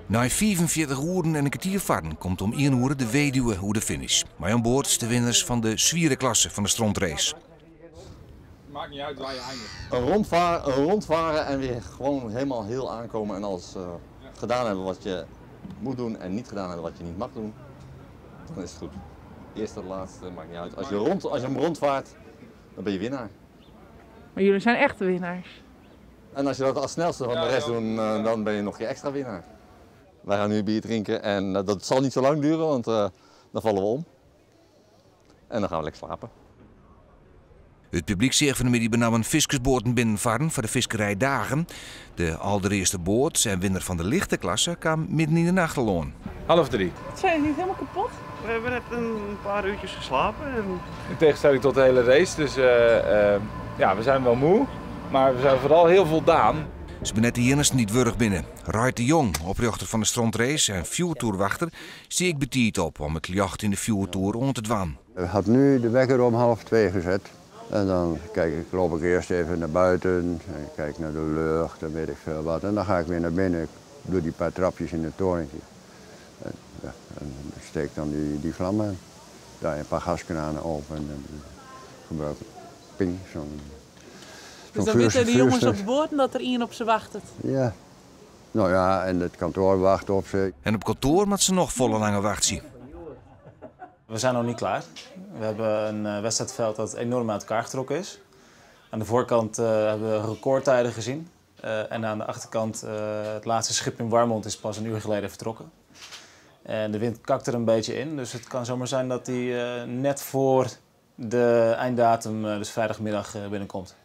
Nei 45 oeren en in kertier farren komt om ien oere de Weduwe oer de finish. Mei oan board de winners fan de swiere klasse fan de Strontrace. Maakt niet uit waar je eindigt. Een rondvaren en weer gewoon helemaal heel aankomen en alles gedaan hebben wat je moet doen en niet gedaan hebben wat je niet mag doen, dan is het goed. Eerste, laatste, maakt niet uit. Als je hem rondvaart, dan ben je winnaar. Maar jullie zijn echte winnaars. En als je dat als snelste van de rest doet, dan ben je nog een keer extra winnaar. Wij gaan nu bier drinken en dat zal niet zo lang duren, want dan vallen we om. En dan gaan we lekker slapen. It publyk seach fan 'e middei benammen fiskersboaten binnenfarren foar de fiskerijdagen. De alderearste boat en winner fan de lichte klasse kaam midden yn de nacht al oan. 2:30. Zijn jullie niet helemaal kapot? We hebben net een paar uurtjes geslapen. En In tegenstelling tot de hele race, dus ja, we zijn wel moe, maar we zijn vooral heel voldaan. Se binne net de iennichsten dy't wurch binne. Reid de Jong, oprjochter fan de Strontrace en fjoertoerwachter, stie ek betiid op om it ljocht yn de fjoertoer oan te dwaan. Ik had nu de wekker om 1:30 gezet. En dan loop ik eerst even naar buiten en kijk naar de lucht en weet ik veel wat. En dan ga ik weer naar binnen. Ik doe die paar trapjes in het torentje. En, ja, en steek dan die vlam aan. Daar een paar gaskranen open en gebruik ik ping, Dus zo'n dan weten de jongens vuurstuk. op de boord dat er iemand op ze wachtet. Ja. Nou ja, en het kantoor wacht op ze. En op kantoar moatte se noch folle langer wachtsje. We zijn nog niet klaar. We hebben een wedstrijdveld dat enorm uit elkaar getrokken is. Aan de voorkant hebben we recordtijden gezien. En aan de achterkant, het laatste schip in Warmond is pas een uur geleden vertrokken. En de wind kakt er een beetje in, dus het kan zomaar zijn dat die net voor de einddatum, dus vrijdagmiddag, binnenkomt.